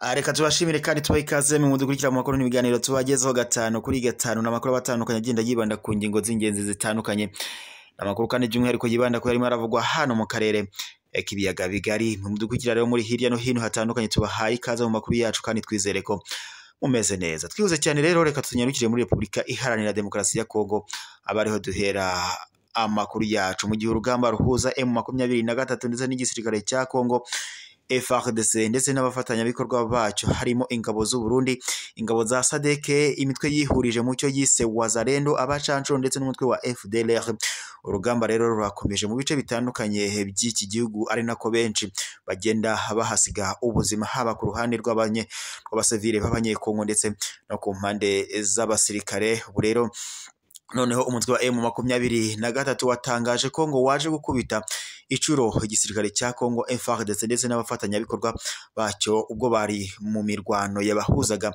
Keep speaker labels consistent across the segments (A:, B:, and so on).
A: Reka tubashimire kandi tubahe ikaze mu dukurikira mu makuru n'ibiganiro tubagezeho gatanu kuri gatanu, n'amakuru atandukanye agenda yibanda ku ngingo z'ingenzi zitandukanye. Amakuru kandi by'umwihariko yibanda ku yarimo aravugwa hano mu karere k'ibiyaga bigari. Mu dukurikira rero muri hirya no hino hatandukanye, tubahaye ikaze mu makuru yacu kandi twizere ko mumeze neza. Twihuse cyane rero, reka tunyarukire muri Repubulika Iharanira Demokarasi ya Kongo, abariho duhera amakuru yacu. Mu gihe urugamba ruhuza M23 ndetse n'igisirikare cya Kongo FARDC ndetse n'abafatanyabikorwa bacyo harimo ingabo z'u Burundi, ingabo za SADC, imitwe yihurije mu cyo yise Wazalendo, abacancuro ndetse n'umutwe wa FDLR. Urugamba rero rurakomeje mu bice bitandukanye by'iki gihugu, ari nako benshi bagenda bahasiga ubuzima, haba ku ruhande rw'abasivile b'abanyekongo ndetse no ku mpande z'abasirikare. Ubu rero noneho umutwe wa M23 watangaje ko ngo waje gukubita icuro igisirikare cya Kongo FARDC ndetse n'abafatanyabikorwa bacyo ubwo bari mu mirwano yabahuzaga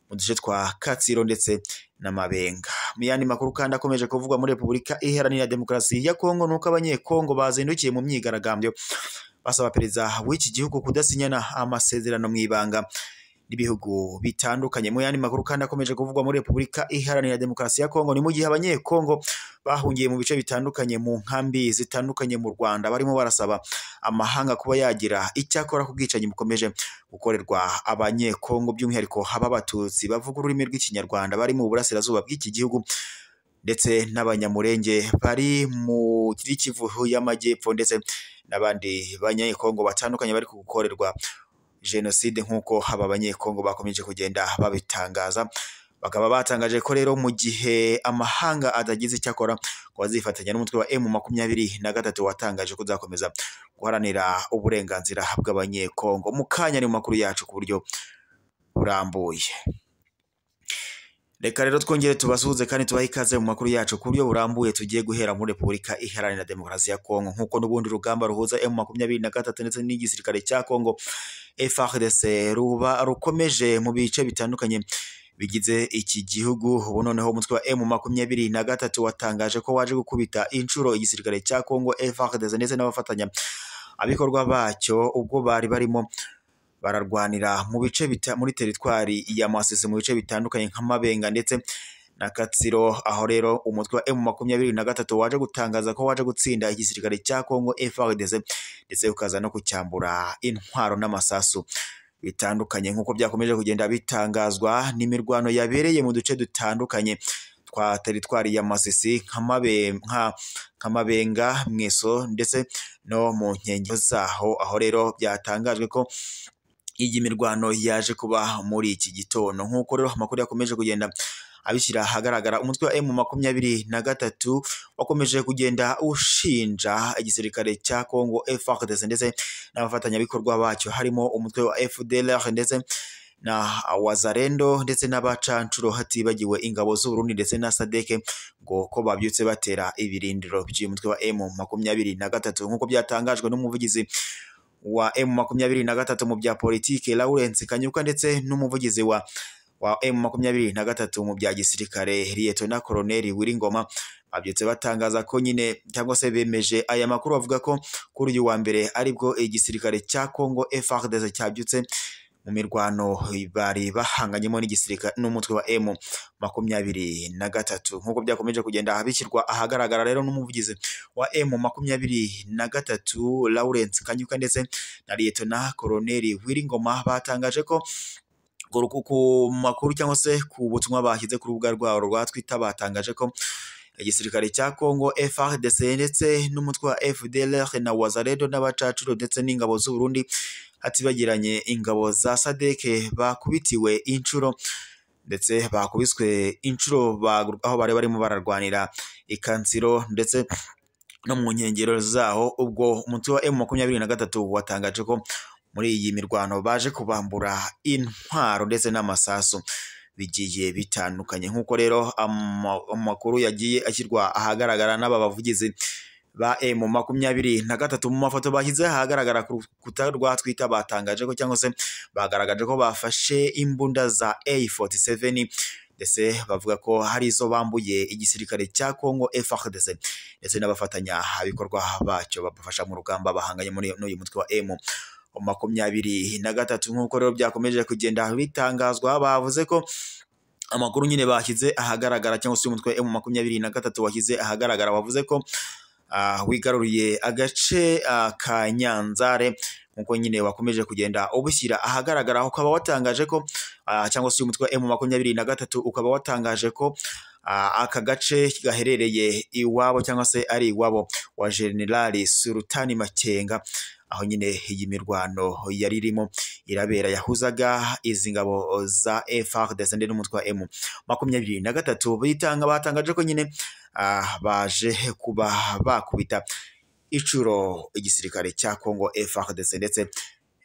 A: mu duce twa Katsiro ndetse na Mabenga. Mu yandi makuru kandi akomeje kuvugwa muri Repubulika Iharanira Demokarasi ya Kongo, nuko abanyekongo bazindukiye mu myigaragambyo basaba perezida w'iki gihugu kudasinyana amasezerano mu ibanga n'ibihugu bitandukanye. Mu yandi makuru kandi akomeje kuvugwa muri Repubulika Iharanira Demokarasi ya Kongo, ni mu gihe abanyekongo bahungiye mu bice bitandukanye mu nkambi zitandukanye mu Rwanda barimo barasaba amahanga kuba yagira icyakora ku bwicanyi bukomeje gukorerwa abanyekongo, by'umwihariko haba abatutsi bavuga ururimi rw'ikinyarwanda bari mu burasirazuba bw'iki gihugu ndetse n'abanyamurenge bari mu Kivu y'Amajyepfo ndetse n'abandi banyekongo batandukanye bari gukorerwa jenoside nk'uko aba banyekongo bakomeje kugenda babitangaza. Bakaba batangaje ko rero mu gihe amahanga atagize icyo akora ngo bazifatanya n'umutwe wa M23 watangaje ko uzakomeza guharanira uburenganzira bw'abanyekongo. Mu kanya ni mu makuru yacu ku buryo burambuye. Reka rero twongere tubasuhuze kandi tubahe ikaze mu makuru yacu ku buryo burambuye. Tugiye guhera muri Repubulika Iharanira Demokarasi ya Kongo, nk'uko n'ubundi rugamba ruhuza M23 ndetse n'igisirikare cya Kongo FARDC ruba rukomeje mu bice bitandukanye bigize iki gihugu. Ubu noneho umutwe wa M23 watangaje ko waje gukubita inshuro igisirikare cya Kongo FARDC ndetse n'abafatanya abikorwa bacyo ubwo bari barimo bararwanira mu bice muri teritwari ya Masisi mu bice bitandukanye nka Mabenga ndetse na Katsiro. Aho rero umutwe wa M23 waje gutangaza ko waje gutsinda igisirikare cya Kongo FARDC ndetse ukaza no kucyambura intwaro n'amasasu bitandukanye, nk'uko byakomeje kugenda bitangazwa n'imirwano yabereye mu duce dutandukanye twa teritwari ya Masisi nka Mabenga, Mweso ndetse no mu nkengero zaho. Aho rero byatangajwe ko iyi mirwano yaje kuba muri iki gitondo, nk'uko rero amakuru yakomeje kugenda abishyira ahagaragara. Umutwe wa M23 wakomeje kugenda ushinja igisirikare cya Kongo FARDC ndetse n'abafatanyabikorwa bacyo harimo umutwe wa FDLR ndetse na Wazalendo ndetse n'abacancuro, hatibagiwe ingabo z'u Burundi ndetse na SADC, ngo ko babyutse batera ibirindiro by'umutwe wa M23, nk'uko byatangajwe n'umuvugizi wa M23 mu bya politike Lawrence Kanyuka ndetse n'umuvugizi wa M23 mu bya gisirikare Liyetona Koloneli Wiringoma. Babyutse batangaza ko nyine cyangwa se bemeje aya makuru, bavuga ko kuri uyu wa mbere aribwo igisirikare cya Kongo FARDC cyabyutse mu mirwano bari bahanganyemo n'igisirikare n'umutwe wa M23, nk'uko byakomeje kugenda bishyirwa ahagaragara rero n'umuvugizi wa M23 Lawrence Kanyuka ndetse na Liyetona Koloneli Wiringoma. Batangaje ko ku makuru cyangwa se ku butumwa bashyize ku rubuga rwabo rwa Twitter, batangaje ko igisirikare cya Kongo FARDC ndetse n'umutwe wa FDLR na Wazalendo n'abacacuro ndetse n'ingabo z'u Burundi hatibagiranye ingabo za SADC bakubitiwe inshuro ndetse bakubiswe inshuro aho bari barimo bararwanira ikansiro ndetse no mu nkengero zaho. Ubwo umutwe wa M23 watangaje ko muri iyi mirwano baje kubambura intwaro ndetse n'amasasu bigiye bitandukanye, nk'uko rero amakuru yagiye ashyirwa ahagaragara n'aba bavugizi ba M23 mu mafoto bashyize ahagaragara ku rukuta rwa Twitter. Batangaje ko cyangwa se bagaragaje ko bafashe imbunda za A47 ndetse bavuga ko hari izo bambuye igisirikare cya Kongo FARDC ndetse n'abafatanya bikorwa bacyo babafasha mu rugamba bahanganye muri n'uyu mutwe wa M 23. Nk'uko rero byakomeje kugenda bitangazwa, bavuze ko amakuru nyine bashyize ahagaragara cyangwa se umutwe M23 washyize ahagaragara wavuze ko wigaruriye agace ka Nyanzare, nkuko nyine wakomeje kugenda ubushyira ahagaragara. Ukaba watangaje ko cyangwa se umutwe M23 ukaba watangaje ko aka gace gaherereye iwabo cyangwa se ari iwabo wa General Sultani Makenga, aho nyine iyi mirwano yari irimo irabera yahuzaga izi ngabo za FARDC ndetse n'umutwe wa M23. Bitanga batangaje ko nyine baje kuba bakubita icuro igisirikare cya Kongo FARDC ndetse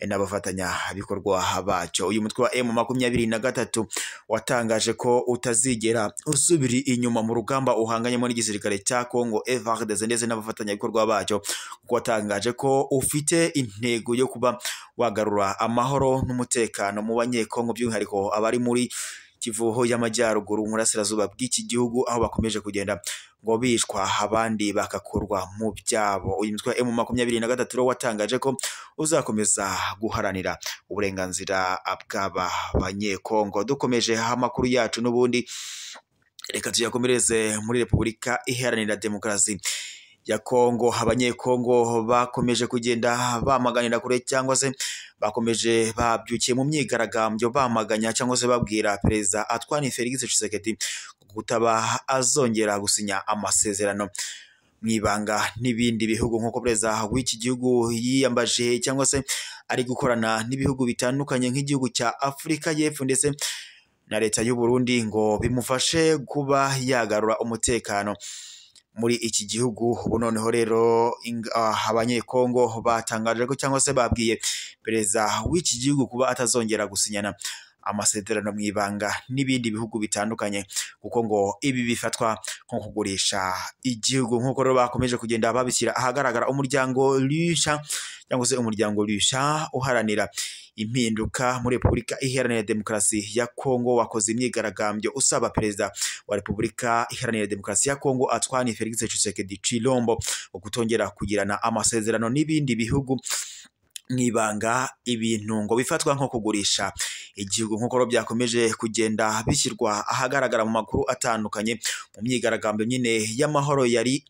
A: n'abafatanya bikorwa bacyo. Uyu mutwe wa M23 watangaje ko utazigera usubira inyuma mu rugamba uhanganyemo n'igisirikare cya Kongo FARDC ndetse n'abafatanya bikorwa bacyo, kuko watangaje ko ufite intego yo kuba wagarura amahoro n'umutekano mu Banyekongo, by'umwihariko abari muri Kivu y'Amajyaruguru, umurasirazuba bw'iki gihugu, aho bakomeje kugenda ngo bishwa abandi bakakurwa mu byabo. Uyu mutwe wa M23 watangaje ko uzakomeza guharanira uburenganzira bw'aba Banyekongo. Dukomeje amakuru yacu n'ubundi, reka tuyakomereze muri Repubulika Iharanira Demokarasi ya Kongo. Abanyekongo bakomeje kugenda bamaganira kure cyangwa se bakomeje babyukiye mu myigaragambyo bamaganya cyangwa se babwira Perezida Antoine Felix Tshisekedi kutaba azongera gusinya amasezerano mu ibanga n'ibindi bihugu, nk'uko perezida w'iki gihugu yiyambaje cyangwa se ari gukorana n'ibihugu bitandukanye nk'igihugu cya Afurika y'Epfo ndetse na leta y'u Burundi ngo bimufashe kuba yagarura umutekano muri iki gihugu. Ubu noneho rero Abanyekongo batangaje ko cyangwa se babwiye perezida w'iki gihugu kuba atazongera gusinyana amasezerano mu ibanga n'ibindi bihugu bitandukanye, kuko ngo ibi bifatwa nko kugurisha igihugu. Nk'uko rero bakomeje kugenda babishyira ahagaragara, umuryango Lusha cyangwa se umuryango Lusha uharanira impinduka muri Repubulika Iharanira Demokarasi ya Kongo wakoze imyigaragambyo usaba perezida wa Repubulika Iharanira Demokarasi ya Kongo Antoine Felix Tshisekedi Tshilombo kutongera kugirana amasezerano n'ibindi bihugu mwibanga, ibintu ngo bifatwa nko kugurisha igihugu. Nk'uko byakomeje kugenda bishyirwa ahagaragara mu makuru atandukanye mu myigaragambyo nyine y'amahoro yari,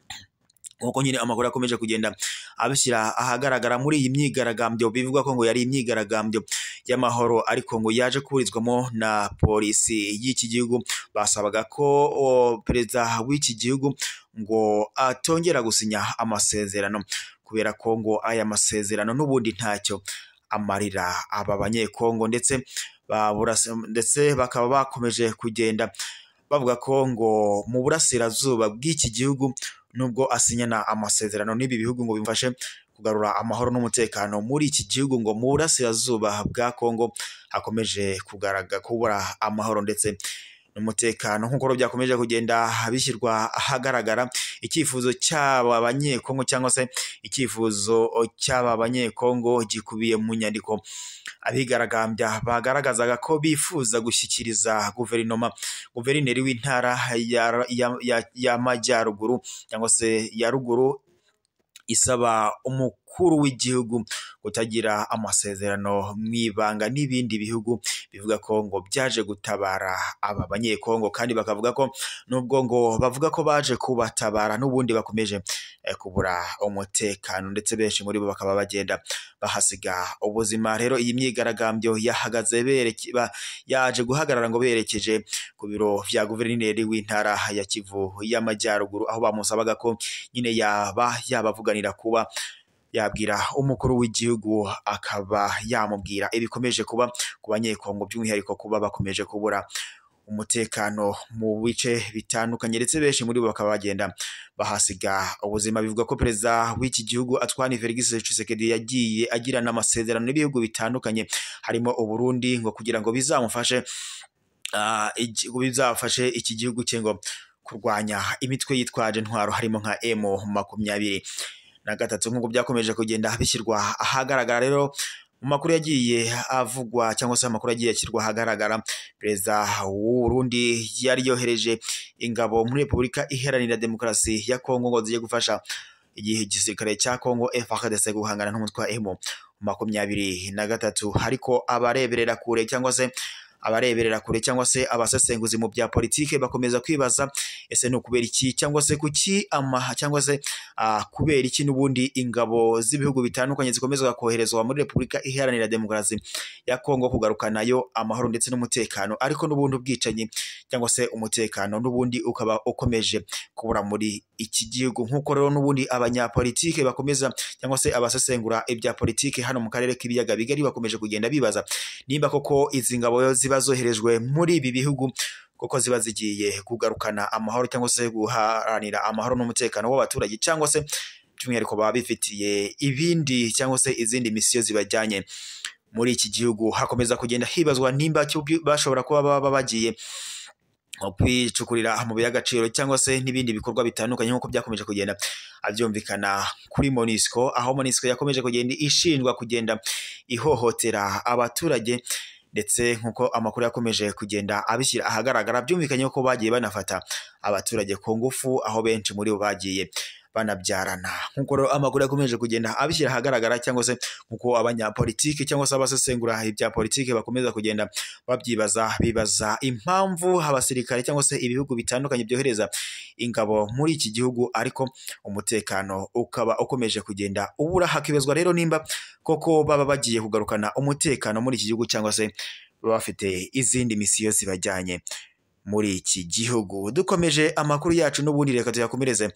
A: nkuko nyine amakuru akomeje kugenda abishyira ahagaragara muri iyi myigaragambyo, bivugwa ko ngo yari imyigaragambyo y'amahoro ariko ngo yaje kuburizwamo na polisi y'iki gihugu. Basabaga ko perezida w'iki gihugu ngo atongera gusinya amasezerano, kubera ko ngo aya masezerano n'ubundi ntacyo amarira aba Banyekongo, ndetse bakaba bakomeje kugenda bavuga ko ngo mu burasirazuba bw'iki gihugu nubwo asinyana amasezerano n'ibi bihugu ngo bimfashe kugarura amahoro n'umutekano muri iki gihugu, ngo mu burasirazuba bwa Kongo hakomeje kugaragara kubura amahoro ndetse n'umutekano. Nk'uko byakomeje kugenda bishyirwa ahagaragara, icyifuzo cy'aba Banyekongo cyangwa se icyifuzo cy'aba Banyekongo gikubiye mu nyandiko abigaragambya bagaragazaga ko bifuza gushyikiriza guverinoma, guverineri w'intara y'Amajyaruguru cyangwa se ya ruguru, isaba umukuru w'igihugu kutagira amasezerano mu ibanga n'ibindi bihugu, bivuga ko ngo byaje gutabara aba Banyekongo, kandi bakavuga ko nubwo ngo bavuga ko baje kubatabara n'ubundi bakomeje kubura umutekano, ndetse benshi muri bo bakaba bagenda bahasiga ubuzima. Rero iyi myigaragambyo yahagaze yaje guhagarara ngo berekeje ku biro vya guverineri w'intara ya Kivu y'Amajyaruguru, aho bamusabaga ko nyine yaba yabavuganira kuba yabwira umukuru w'igihugu akaba yamubwira ibikomeje kuba ku Banyekongo, by'umwihariko kuba bakomeje kubura umutekano mu bice bitandukanye, ndetse benshi muri bo bakaba bagenda bahasiga ubuzima. Bivuga ko perezida w'iki gihugu Antoine Felix Tshisekedi yagiye agirana amasezerano n'ibihugu bitandukanye harimo Uburundi, ngo kugira ngo bizamufashe bizafashe iki gihugu cye ngo kurwanya imitwe yitwaje intwaro harimo nka M23. Nk'uko byakomeje kugenda bishyirwa ahagaragara rero mu makuru yagiye avugwa cyangwa se amakuru yagiye ashyirwa ahagaragara, perezida w'u Burundi yari yohereje ingabo muri Repubulika Iharanira Demokarasi ya Kongo ngo zijye gufasha igihe igisirikare cya Kongo FARDC guhangana n'umutwe wa M23. Ariko abareberera kure cyangwa se abareberera kure cyangwa se abasesenguzi mu bya politike bakomeza kwibaza ese ni ukubera iki cyangwa se kuki amaha cyangwa se kubera iki n'ubundi ingabo z'ibihugu bitandukanye zikomeza koherezwa muri Repubulika Iharanira Demokarasi ya Kongo kugarukanayo amahoro ndetse n'umutekano, ariko n'ubundi ubwicanyi cyangwa se umutekano n'ubundi ukaba ukomeje kubura muri iki gihugu. Nk'uko rero n'ubundi abanyapolitike bakomeza cyangwa se abasesengura ibya politike hano mu karere k'ibiyaga bigari bakomeje kugenda bibaza nimba koko izi ngabo ziba zoherejwe muri ibi bihugu kuko ziba zigiye kugarukana amahoro cyangwa se guharanira amahoro n'umutekano w'abaturage, cyangwa se by'umwihariko baba bifitiye ibindi cyangwa se izindi misiyo zibajyanye muri iki gihugu. Hakomeza kugenda hibazwa nimba bashobora kuba baba bagiye kwicukurira amabuye y'agaciro cyangwa se n'ibindi bikorwa bitandukanye nk'uko byakomeje kugenda abyumvikana kuri MONUSCO, aho MONUSCO yakomeje kugenda ishinjwa kugenda ihohotera abaturage, ndetse nk'uko amakuru yakomeje kugenda abishyira ahagaragara byumvikanye ko bagiye banafata abaturage ku ngufu, aho benshi muri bo bagiye banabyarana. Nk'uko rero amakuru yakomeje kugenda abishyira ahagaragara cyangwa se nk'uko abanyapolitike cyangwa se abasesengura ibya politike bakomeza kugenda babyibaza, bibaza impamvu abasirikare cyangwa se ibihugu bitandukanye byohereza ingabo muri iki gihugu ariko umutekano ukaba ukomeje kugenda ubura. Hakibazwa rero nimba koko baba bagiye kugarukana umutekano muri iki gihugu cyangwa se baba bafite izindi misiyo zibajyanye muri iki gihugu. Dukomeje amakuru yacu n'ubundi reka tuyakomereze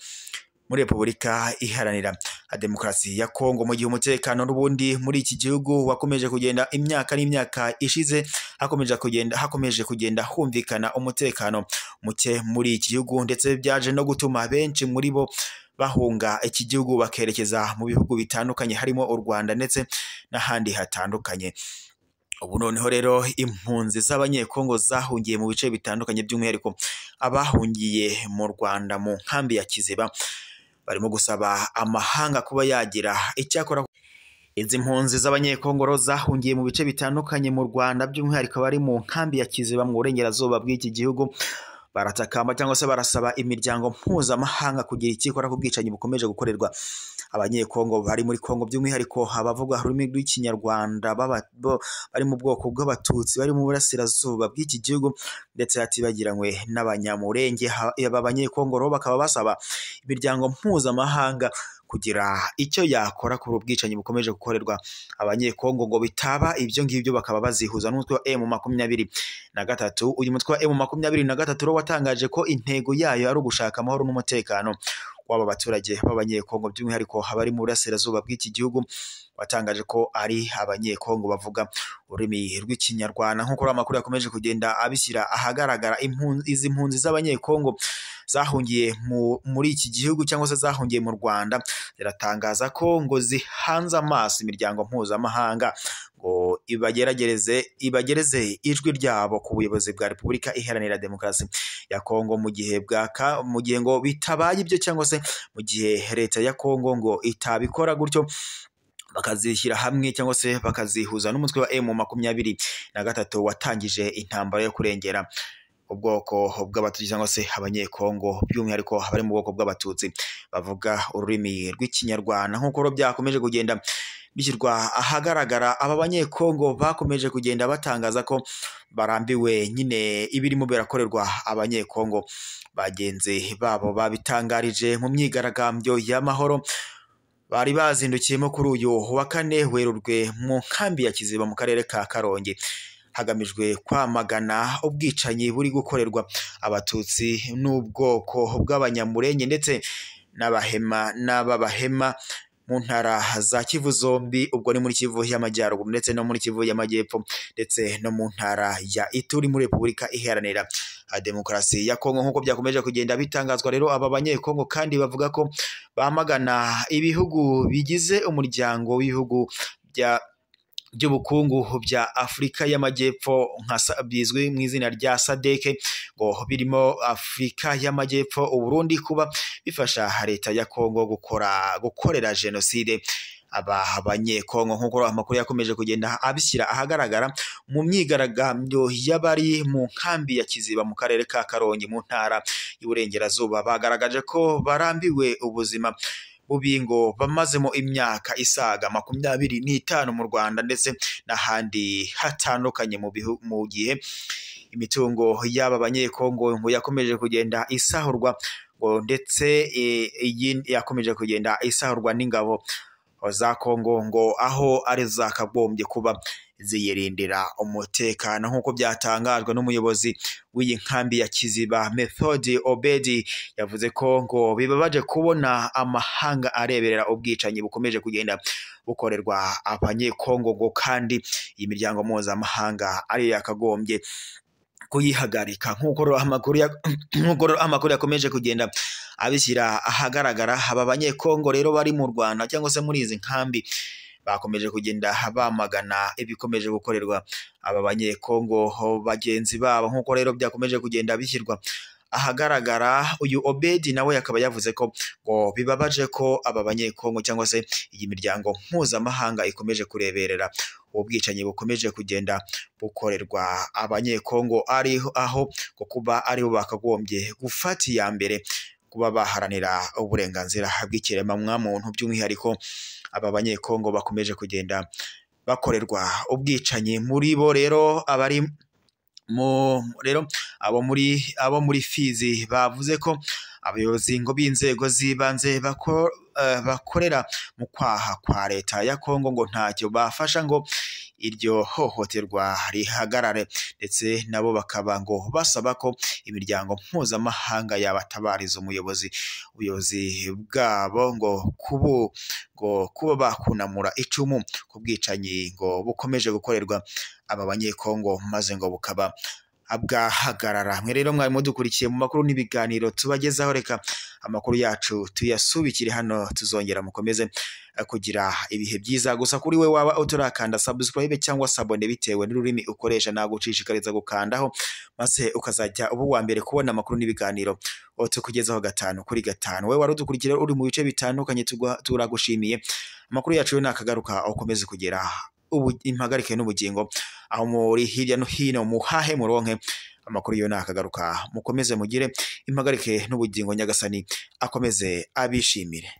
A: muri Repubulika Iharanira Demokarasi ya Kongo, mu gihe umutekano n'ubundi muri iki gihugu wakomeje kugenda imyaka n'imyaka ishize hakomeje kugenda humvikana umutekano muke muri iki gihugu, ndetse byaje no gutuma benshi muri bo bahunga iki gihugu bakerekeza mu bihugu bitandukanye harimo u Rwanda ndetse n'ahandi hatandukanye. Ubu noneho rero impunzi z'abanyekongo zahungiye mu bice bitandukanye by'umwihariko abahungiye mu Rwanda mu nkambi ya Kiziba barimo gusaba amahanga kuba yagira icyakora. Izi mpunzi z'abanyekongo zahungiye mu bice bitandukanye mu Rwanda by'umwihariko bari mu nkambi ya Kiziba mu burengerazuba bw'iki gihugu baratakamba cyangwa se barasaba imiryango mpuzamahanga kugira icyikora ku bwicanyi bukomeje gukorerwa abanyekongo bari muri Kongo, by'umwihariko abavuga ururimi rw'Ikinyarwanda bari mu bwoko bw'Abatutsi bari mu burasirazuba bw'iki gihugu, ndetse hatibagiranywe n'Abanyamurenge. Aba banyekongo rero bakaba basaba imiryango mpuzamahanga kugira icyo yakora kuri ubwicanyi bukomeje gukorerwa abanyekongo ngo bitaba ibyo ngibyo bakaba bazihuza n'umutwe wa M23. Uyu mutwe wa M23 rero watangaje ko intego yayo ari ugushaka amahoro n'umutekano w'aba baturage b'abanyekongo by'umwihariko abari mu burasirazuba bw'iki gihugu. Watangaje ko ari abanyekongo bavuga ururimi rw'Ikinyarwanda. Nk'uko amakuru yakomeje kugenda abishyira ahagaragara, izi mpunzi z'abanyekongo zahungiye muri iki gihugu cyangwa se zahungiye mu Rwanda ziratangaza ko ngo zihanze amaso imiryango mpuzamahanga ngo ibagereze ijwi ryabo ku buyobozi bwa Repubulika Iharanira Demokarasi ya Kongo mu gihe mu gihe ngo bitabaye ibyo cyangwa se mu gihe leta ya Kongo ngo itabikora gutyo bakazishyira hamwe cyangwa se bakazihuza n'umutwe wa M23 watangije intambara yo kurengera ubwoko bw'Abatutsi cyangwa se abanyekongo by'umwihariko abari mu bwoko bw'Abatutsi bavuga ururimi rw'Ikinyarwanda. Nk'uko rero byakomeje kugenda bishyirwa ahagaragara, aba banyekongo bakomeje kugenda batangaza ko barambiwe nyine ibirimo birakorerwa abanyekongo bagenzi babo. Babitangarije mu myigaragambyo y'amahoro bari bazindukiyemo kuri uyu wa kane Werurwe mu nkambi ya Kiziba mu karere ka Karongi, hagamijwe kwamagana ubwicanyi buri gukorerwa Abatutsi n'ubwoko bw'Abanyamurenge ndetse n'Abahema n'Ababahema mu ntara za Kivu zombi, ubwo ni muri Kivu y'Amajyaruguru ndetse no muri Kivu y'Amajyepfo ndetse no mu ntara ya Ituri muri Repubulika Iharanira Demokarasi ya Kongo. Nk'uko byakomeje kugenda bitangazwa rero, aba banyekongo kandi bavuga ko bamagana ibihugu bigize umuryango w'ibihugu by'ubukungu bya Afurika y'Amajyepfo nka bizwi mu izina rya SADC, ngo birimo Afurika y'Amajyepfo, Uburundi, kuba bifasha leta ya Kongo gukorera jenoside aba banyekongo. Nk'uko amakuru yakomeje kugenda abishyira ahagaragara mu myigaragambyo y'abari mu nkambi ya Kiziba mu karere ka Karongi mu ntara y'Iburengerazuba, bagaragaje ko barambiwe ubuzima bubi ngo bamazemo imyaka isaga 25 mu Rwanda ndetse n'ahandi hatandukanye mu gihe imitungo y'aba Banyekongo ngo yakomeje kugenda isahurwa, ngo ndetse yakomeje kugenda isahurwa n'ingabo za Kongo ngo aho ari zakagombye kuba ziyirindira umutekano, nk'uko byatangajwe n'umuyobozi w'iyi nkambi ya Kiziba Methode Obedi. Yavuze ko ngo bibabaje kubona amahanga areberera ubwicanyi bukomeje kugenda bukorerwa Abanyekongo, ngo kandi iyi miryango mpuzamahanga ari yakagombye kuyihagarika. Nk'uko amakuru yakomeje kugenda abishyira ahagaragara, aba Banyekongo rero bari mu Rwanda cyangwa se muri izi nkambi bakomeje kugenda bamagana ibikomeje gukorerwa aba Banyekongo bagenzi babo, nk'uko rero byakomeje kugenda bishyirwa ahagaragara. Uyu Obedi nawe akaba yavuze ko ngo bibabaje ko aba Banyekongo cyangwa se iyi miryango mpuzamahanga ikomeje kureberera ubwicanyi bukomeje kugenda bukorerwa Abanyekongo, ari aho ngo kuba aribo bakagombye gufata iya mbere kuba baharanira uburenganzira bw'ikiremwamuntu, by'umwihariko aba Banyekongo bakomeje kugenda bakorerwa ubwicanyi. Muri bo rero abari rero abo muri Fizi bavuze ko abayobozi ngo b'inzego z'ibanze bakorera mu kwaha kwa leta ya Kongo ngo ntacyo bafasha ngo iryo hohoterwa rihagarare, ndetse nabo bakaba ngo basaba ko imiryango mpuzamahanga yabatabariza ubuyobozi bwabo ngo kuba bakunamura icumu ku bwicanyi ngo bukomeje gukorerwa aba Banyekongo, maze ngo bukaba bwahagarara. Mwe rero mwari mudukurikiye mu makuru n'ibiganiro tubagezaho, reka amakuru yacu tuyasubikire hano, tuzongera mukomeze kugira ibihe byiza. Gusa kuri we waba uturakanda subscribe cyangwa sabone bitewe n'ururimi ukoresha, nagushishikariza gukandaho maze ukazajya uba uwa mbere kubona amakuru n'ibiganiro tukugezaho 5 kuri 5. We wari udukurikira uri mu bice bitandukanye, turagushimiye. Amakuru yacu nakagaruka, ukomeze kugera impagarike n'ubugingo aho muri hirya no hino, muhahe muronke amakuru yo nakagaruka. Mukomeze mugire impagarike n'ubugingo, Nyagasani akomeze abishimire.